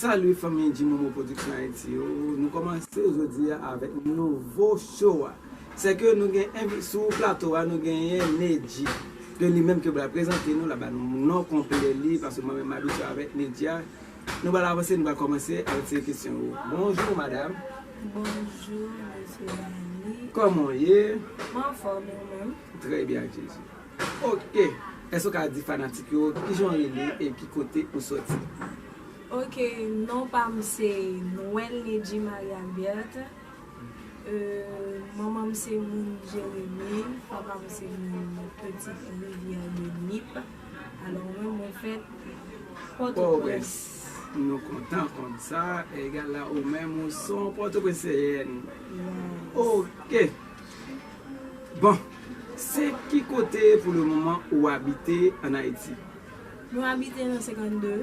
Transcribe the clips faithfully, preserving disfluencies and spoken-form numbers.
Salut fanmi Jimomo Production Haïti yo. Nou kòmanse jodi a avèk nouvo show a. Se ke nou gen envi-, sou plato a, nou genyen Nedji. Ke li menm ke pral prezante nou, l a ba nou non konplè li, paske mwen menm m abitye avèk Nedji a. Nou pral avanse, nou pral kòmanse avèk seri kesyon yo. Bonjou, madam. Bonjou, mesye Dani. Kòman w ye? Mwen anfòm, e ou menm? Trè byen, ak Jezi. Ok. Èske w ka di fanatik yo kijan w rele e ki kote ou soti? Ok, non pa m se Noël Nedji Marie Albert. Euh, manman m se moun Jeremi, papa m se moun Petite Rivière de Nip. Alò, mwen, mwen fèt Pòtoprens. Pòtoprens. Nou kontan konn sa. Egal la, ou menm, ou se yon Pòtoprenseyèn. Yes. Ok. Bon, se ki kote pou le moman ou abite ann Ayiti? Nou abite nan senkannde.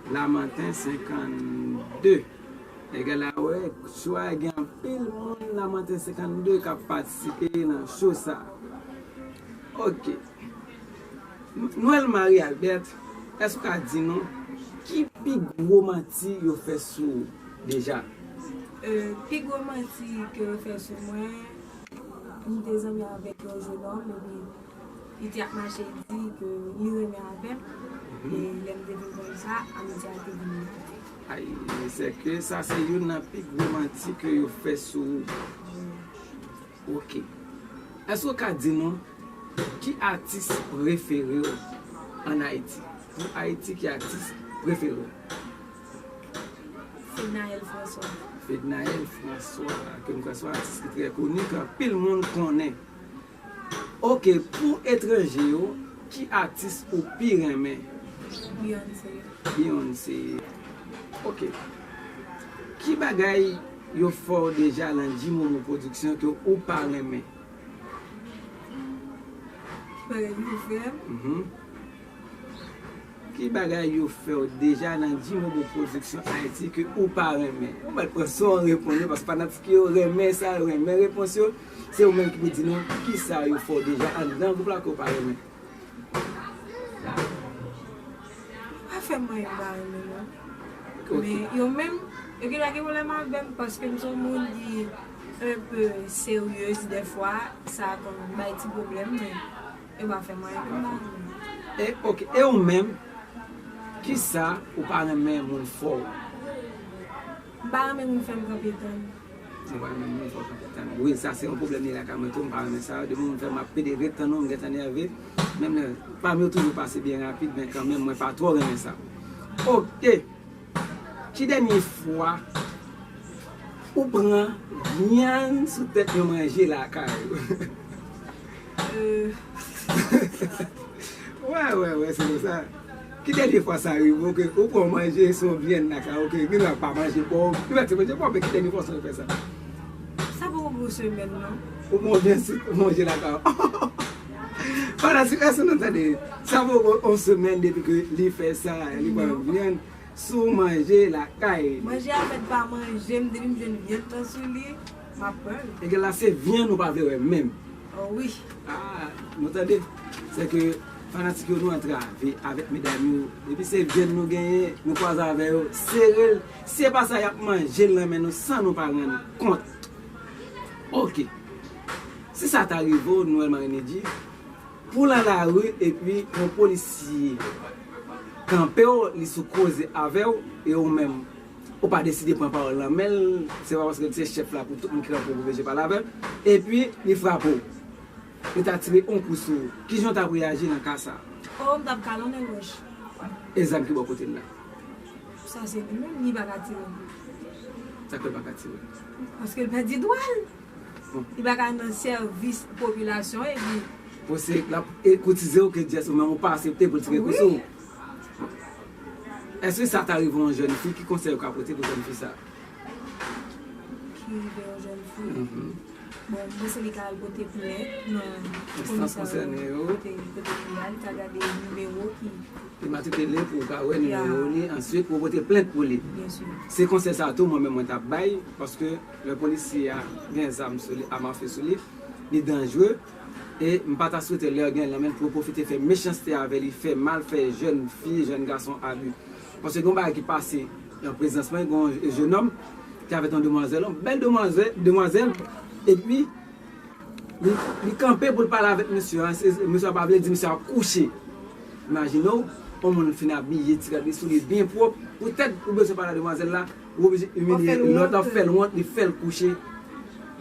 Lamanten senkannde. Egal la, wè, show a gen anpil moun Lamanten senkannde k ap patisipe nan show sa. Ok. Noël Marie Albert, èske w ka di nou ki pi gwo manti yo fè sou ou deja? Euh, pi gwo manti ke yo fè sou mwen, m te zanmi avèk yon jenòm, epi li te ap mache di ke li renmen avè m, e lè m te vin konn sa, amiti a te vin. Ay, se ke sa se youn nan pi gwo manti ke yo fè sou ou. Ok. Èske w ka di nou ki atis prefere w ann Ayiti? Pou Ayiti, ki atis prefere w? Fednaelle François. Fednaelle François, ke m kwè se yon atis ki trè koni, ke anpil moun konnen. Ok, pou etranje yo, ki atis ou pi renmen? Beyoncé. Beyoncé. Ok. Ki bagay yo fè w deja nan Jimomo Production ke ou pa renmen? Ki bagay yo fè m? Mhm. Ki bagay yo fè w deja nan Jimomo Production Haïti ke ou pa renmen? Ou mèt pran san w reponn yo, paske fanatik yo renmen sa, yo renmen repons yo. Se ou menm ki pou di nou kisa yo fè w deja anndan gwoup la ke w pa renmen. Yo pa fè m anyen m pa renmen non. Ok. Men yo menm, yo genlè gen pwoblèm avè m paske m se yon moun ki un peu sérieuse dèfwa, sa konn bay ti pwoblèm, men yo pa fè m anyen m pa renmen. E, ok, e ou menm, kisa ou pa renmen moun fè w? M pa renmen moun fè m kanpe tann. Ou pa renmen moun fè w kanpe tann. Wi, sa se yon pwoblèm li lakay mwen tou, m pa renmen sa. Depi moun fè m ap pede ret tann ou, m gentan nève. Menm lè pa m yo toujou pase byen rapid, men kanmenm, mwen pa twò renmen sa. Ok. Ki dènye fwa ou pran vyann sou tèt yon manje lakay ou? Euh. Wè, wè, wè, se konsa. Ki dènye fwa sa rive w ke ou pran manje sou yon vyann lakay ou, ke gen lè pa manje pòv, ou mèt se manje pòv, men ki dènye fwa sa ou fè sa? Sa poko gen yon semèn, non. Ou pran vyann sou manje lakay ou. Fanatik, èske nou tande? Sa poko gen yon semèn depi ke li fè sa, li pran vyann sou manje lakay. Manje a mèt pa manje m, depi m jwenn vyann nan sou li, m ap pran l. Egal la se vyann ou pa vle wè menm. Oh wi. Ah, nou tande? Se ke fanatik yo nou antrave avèk medam yo. Depi se vyann nou genyen, nou kwaze avè yo, sere l. Si se pa sa, y ap manje l nan men nou san nou pa rann kont. Ok. Si sa ta rive w, Noël Marie Nedji, pou w nan lari epi yon polisye kanpe w, li sou koze avè w, e ou menm, ou pa deside pran pawòl nan men l, se pa paske l se chèf la pou tout moun ki kanpe w pou oblije pale avè l, epi li frape w. Li ta tire yon kou sou ou. Kijan w t ap reyaji nan ka sa a? Oh, m t ap kalonnen l wèch. E zam ki bò kote l la? Sa se li menm, li pa ka tire. Sa k fè l pa ka tire? Paske l pèdi dwa l. Bon. Li pa ka nan sèvis popilasyon epi. Bon, se l ap ekoutize w ke jès ou menm ou pa aksepte pou l tire kou sou ou. Wi. Èske sa ta rive yon jèn fi, ki konsèy ou ka pote pou jèn fi sa? Ki rive yon jèn fi? Mhm. Bon, m panse li ka al pote plent nan enstans konsène yo. Kote, kote li a, li ka gade nimewo ki. Li matrikile pou w ka wè nimewo li, answit pou w pote plent pou li. Byen si. Se konsèy sa tou mwen menm mwen t ap bay, paske lè polisye a gen zam sou li, am afe sou li, li danjre, e m pa ta swete lè gen l nan men l pou yo pwofite fè mechanste avè li, fè mal, fè jèn fi, jèn gason abi. Paske gen yon bagay ki pase An prezans mwen, gen yon jenòm ki avèk yon demwazèl, yon bèl demwazèl, demwazèl, epi li, li kanpe pou l pale avèk mesye a. Se, mesye a pa vle di mesye a kouche. Imajine w, yon moun fin abiye, ti rad li, soulye byen pwòp, poutèt ou bezwen pale a demwazèl la, ou oblije imilye lòt la, fè l wont, li fè l kouche.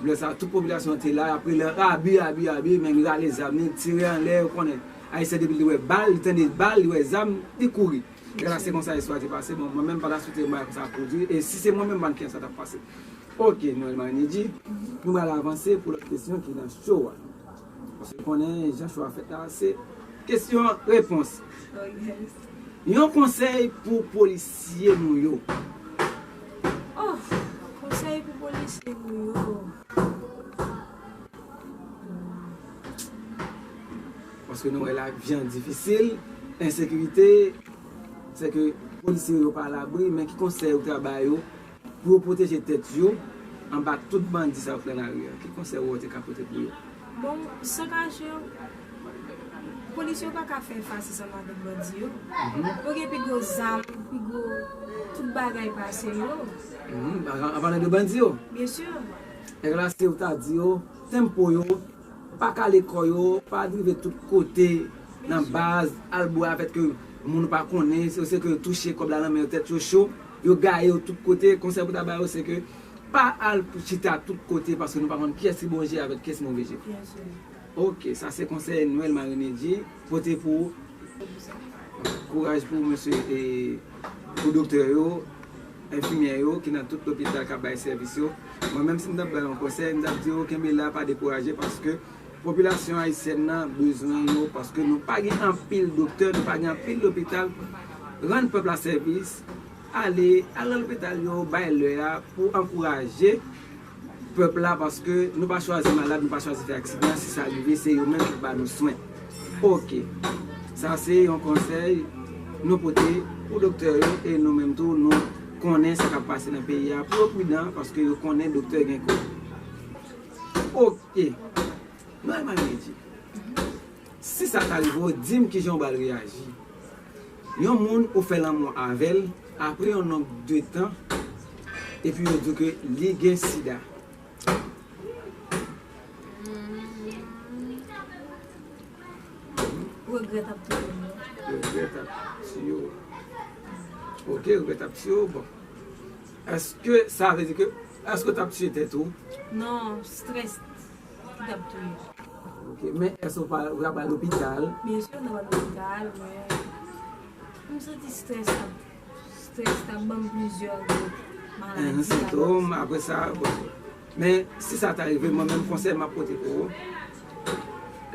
Lè sa, tout popilasyon an te la, apre lè, abi, abi, abi, men li rale zam li, tire anlè, ou konnen. Ayisyen depi li wè bal, li tande bal, li wè zam, li kouri. Lè la, se konsa istwa te pase. Bon, mwen menm, pa ta swete yon bagay konsa pwodui. E si se mwen menm, ban kiyès sa t ap pase. Ok, Noël Marie Nedji, nou pral avanse pou lòt kesyon ki nan show a. Paske konnen jan show a fèt la, se kesyon repons. Oh, yes. Yon konsèy pou polisye nou yo. Oh, konsèy pou polisye nou yo. Paske nou wè lavi an difisil, ensekirite, se ke polisye yo pa alabri, men ki konsèy ou ta ba yo pou yo pwoteje tèt yo anba tout bandi sa yo k nan lari a? Ki konsèy ou te ka pote pou yo? Bon, san kache, polisye yo pa ka fè fas ansanm avèk bandi yo. Mhm. Yo gen pi gwo zam, pi gwo tout bagay pase yo. Mhm. An, an palan de bandi yo? Byen si. Nèg la, si ou ta di yo, tempo yo, pa kale kò yo, pa drive tout kote nan baz, al bwè avèk ke moun ou pa konnen, se, se ke yo touche kòb la nan men yo, tèt yo cho, yo gaye yo tout kote, konsèy pou ta ba yo, se ke pa al chita tout kote, paske nou pa konn kiyès ki bon je avèk kiyès move je. Byen si. Ok, sa se konsèy Noël Marie Nedji pote pou ou. Kouraj pou mesye e pou doktè yo, enfimyè yo ki nan tout lopital k ap bay sèvis yo. Mwen menm si m t ap bay yon konsèy, m t ap di yo kenbe la, pa dekouraje paske popilasyon ayisyèn nan bezwen yo paske nou pa gen anpil doktè, nou pa gen anpil lopital. Rann pèp la sèvis, ale, al nan lopital yo, bay lè a pou ankouraje pèp la, paske nou pa chwazi malad, nou pa chwazi fè aksidan, si sa rive, se yo menm ki ba nou swen. Ok. Sa se yon konsèy nou pote pou doktè yo, e nou menm tou, nou konnen sa k ap pase nan peyi a, pou yo pridan, paske yo konnen doktè gen kò. Ok. Noël Marie Nedji, si sa ta rive w, di m kijan w pral reyaji. Yon moun ou fè lanmou avè l, apre yon nonb de tan, epi yo di w ke li gen sida. Regrèt ap touye m. Regrèt ap tiye w. Ok, regrèt ap tiye w, bon. Èske sa vle di ke, èske w t ap tiye tèt ou? Non, strès ki t ap touye m. Ok, men èske w pa, w ta pral lopital? Byen si, m ta pral lopital, men m santi strès t ap, strès t ap ban m plizyè lòt maladi. Enhen, sentòm, apre sa, bon. Men, si sa ta rive, mwen menm konsèy m ap pote pou ou.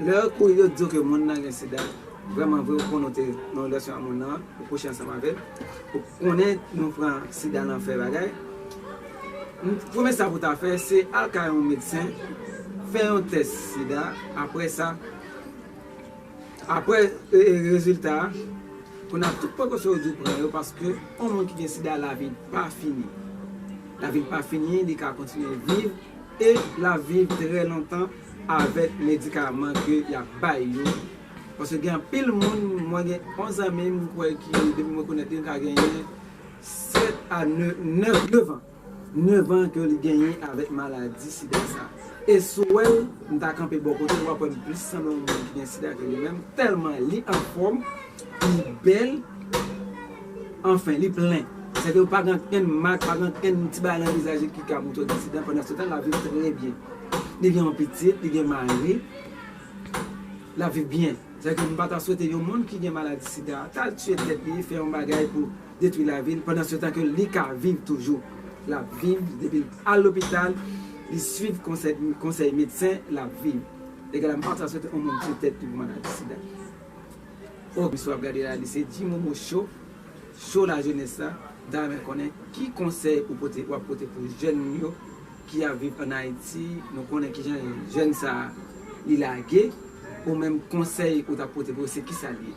Lè kouri yo di w ke moun nan gen sida, vrèman vre, ou konnen w te nan relasyon ak moun nan, ou kouche ansanm avè l, ou konnen nou pran sida nan fè bagay. Premye sa pou w ta fè, se al kay yon medsen, fè yon tès sida, apre sa, apre e, e, rezilta a, kounye a tout prekosyon yo di w pran yo, paske yon moun ki gen sida, lavi l pa fini. Lavi l pa fini, li ka kontinye viv, e l ap viv trè lontan avèk medikaman ke y ap bay yo. Paske gen anpil moun, mwen gen yon zanmi m, m kwè ki, depi mwen konèt li, l ka genyen sèt a nèf, nèf, nèf an. Nèf an ke li genyen avèk maladi sida sa. E si w wè l, m ta kanpe bò kote l, w ap wè m plis sanble yon moun ki gen sida ke li menm, tèlman li anfòm, li bèl, anfen, li plen. Sèke pa gen ankenn mak, pa gen ankenn ti bagay nan vizaj li ki ka montre w gen sida, pandan se tan, l ap viv trè byen. Li gen yon pitit, li gen mari, l ap viv byen. Sèke m pa ta swete yon moun ki gen maladi sida ta al tiye tèt li, fè yon bagay pou detwi lavi l, pandan se tan ke li ka viv toujou. L ap viv, depi l al lopital, li swiv konsèy, konsèy medsen, l ap viv. Egal a m pa ta swete yon moun tiye tèt li pou maladi sida. Ok, misye w ap gade la, li se Jimomo Show, show lajenès la. M ta renmen konnen ki konsèy ou pote, w ap pote pou jèn yo ki ap viv ann Ayiti. Nou konnen kijan jèn sa a, li lage. Ou menm, konsèy ou t ap pote pou yo, se kisa l ye?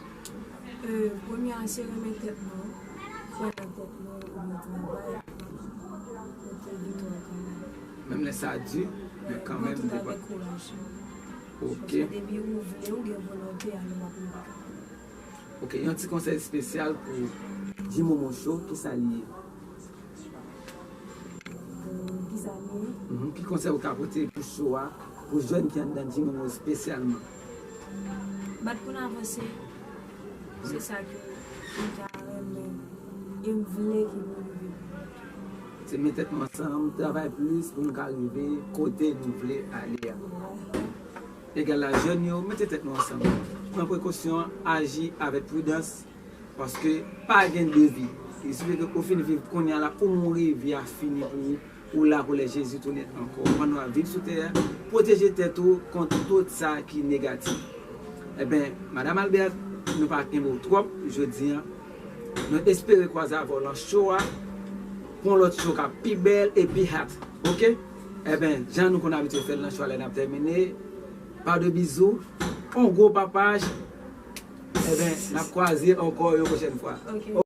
Euh, premye a, se renmen tèt nou, kwè nan tèt nou, oubyen travay, nou te viktwa kanmenm. Menm lè sa di, men kanmenm, tout avèk kouraj. Ok. Paske depi ou vle, ou gen volonte a, nou p ap rive. Ok, yon ti konsèy espesyal pou Jimomo Show, kisa l ye? Mhm. Ki konsèy ou ka pote pou show a, pou jèn ki anndan Djimomo espesyalman? Bat pou n avanse, se sa ke m ta renmen e m vle ke nou rive. Se met tèt nou ansanm, travay plis pou nou ka rive kote nou vle ale a. Egal la, jèn yo, mete tèt nou ansanm. Pran prekosyon, aji avèk pridans, paske pa gen de vi. Il suffit ke ou fin viv kounye a la, ou mouri, vi a fini pou ou. Ou la pou lè Jezi tounen ankò. Pandan w ap viv sou tè a, pwoteje tèt ou kont tout sa ki negatif. Eben, Madanm Albert, nou pa kenbe w twòp jodi a. Nou espere kwaze avè w lan show a, pou yon lòt show k ap pi bèl e pi hot. Oke? Eben, jan nou konn abitye fè l lan show a lè n ap tèmine, pa de bizou, on gwo papaj. Eben, n ap kwaze ankò yon pwochèn fwa. Ok.